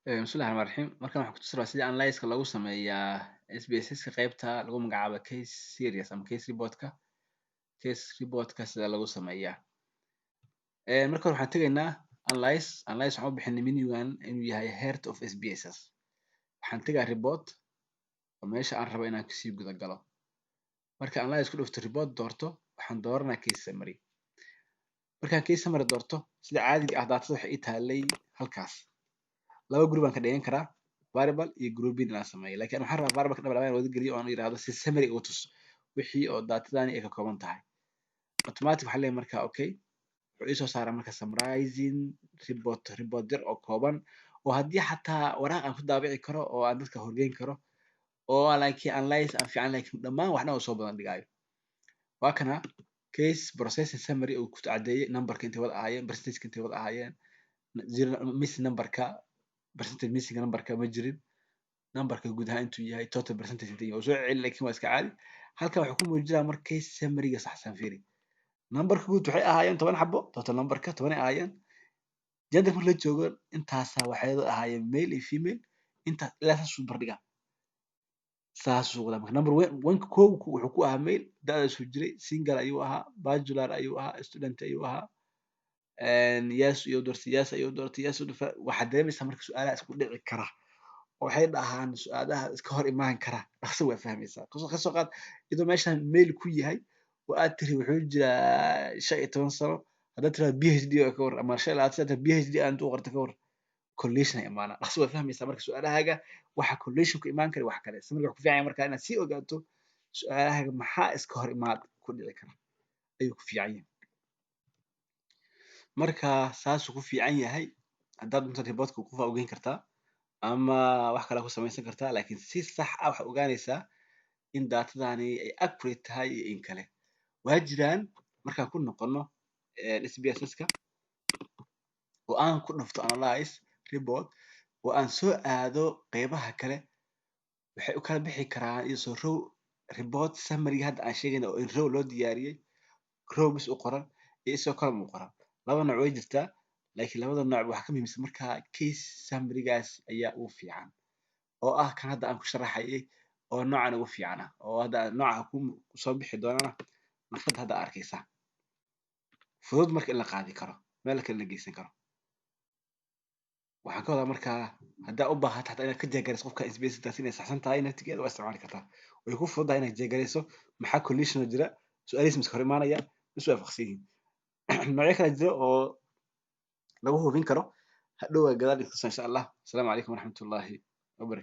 Bismillahi Raxmaani Raxiim. Markan waxaan kutusi rabaa sida analysis-ka loogu sameeyaa SPSS-ka, qaybta lagu magacaabo case series ama case report-ka. Case report-ka sida lagu sameeyaa. Marka hore waxaan tegaynaa analyze. Analyze waxaan u bixinay menu-gan inuu yahay heart of SPSS. Waxaan tegaa report, oo meesha aan rabo inaan kasii guda galo. Marka analyze ku dhufto, report doorto, waxaan dooranaa case summary. Markaan case summary doorto, sida caadiga ah daatada waxay ii taalay halkaas. Laba group aan ka dhigan karaa, variable iyo grouping inaan sameeyo, laakiin waxaan rabaa variable ka dhan inaan wada geliyo oo aan yiraahdo si summary igu tus wixii oo daatadani ay ka kooban tahay. Automatic waxaan leeyahay marka okay. Wuxuu ii soo saaraa marka summarizing report, report yar oo kooban oo haddii xataa waraaq aan ku daabici karo oo aan dadka horgeyn karo, oo laakiin analyze aan fiican, laakiin dhammaan waxna uu soo badan dhigaayo. Waa kana case processing summary uu ku caddeeyay numberka intay wada ahaayeen, percentage intay wada ahaayeen, zero miss numberka, percentage missing numberka ma jirin, numberka guud ahaan intuu yahay, total percentage intuu yahay, soo celi, laakiin waa iska caadi. Halkan wuxuu ku muujinaa marka case summary-ga saxsan. Fiiri, numberka guud waxay ahaayeen 10 xabo, total numberka 10 ay ahaayeen. Gender marka la joogo, intaasaa waxay ahaayeen male iyo female, intaas ilaa saas uu bardhigaa, saasuu wadaa. Marka number one, kow, wuxuu ku ahaa male, da'daasuu jiray, single ayuu ahaa, bachelor ayuu ahaa, student ayuu ahaa, yes ayuu doortay, yes ayuu doortay, yes. Waxaad dareemaysaa marka su'aalaha isku dhici kara oo waxay dhahaan su'aalaha iska hor imaan kara, dhaqso waa fahmaysaa. Kasoo qaad iyadoo meeshan male ku yahay oo aad tiri wuxuu jiraa 15 sano, haddaad tiraahdo PhD oo ka war, ama 25 PhD aan intuu qorto ka war, correlation ay imaanaa, dhaqso waa fahmaysaa. Marka su'aalahaaga waxa correlation ku imaan kara wax kale, summary wuxuu ku fiican yahay marka inaad sii ogaato su'aalahaaga maxaa iska hor imaad ku dhici kara ayuu ku fiican yahay. Marka saasuu ku fiican yahay. Haddaad doonto reportka qof aa ugeyn kartaa ama wax kale ku samaysan kartaa, laakiin si sax ah waxaa ogaanaysaa in datadani ay accurate tahay iyo in kale. Waa jiraan markaan ku noqono SPSS-ka oo aan ku dhufto analyze report oo aan soo aado qeybaha kale, waxay u kala bixi karaan iyo soo row report summary hadda aan sheegayna oo in row loo diyaariyey, row bis u qoran iyo isagoo column u qoran. Laba nooc way jirtaa, laakiin labada nooc waxaa ka muhiimsan markaa case summary-gaas ayaa ugu fiican, oo ah kan hadda aan ku sharaxayay oo noocan ugu fiican ah, oo hadda nooca ku soo bixi doonana naqshada hadda arkaysaa fudud marka in la qaadi karo, meel kale la geysan karo. Waxaan ka wadaa markaa haddaa u baahato xataa inaad ka check garayso qofka SPSS inay saxsan tahay naftigeeda, waa isticmaali kartaa. Way ku fududahay inaad check garayso maxaa correlation jira, su'aalihiis miska hor imaanaya, is waafaqsan yihiin. Noocyo kala jira oo lagu hubin karo, hadhow waa gadaal dhigto insha Allah. Asalaamu calaykum waraxmatullaahi wabarakatu.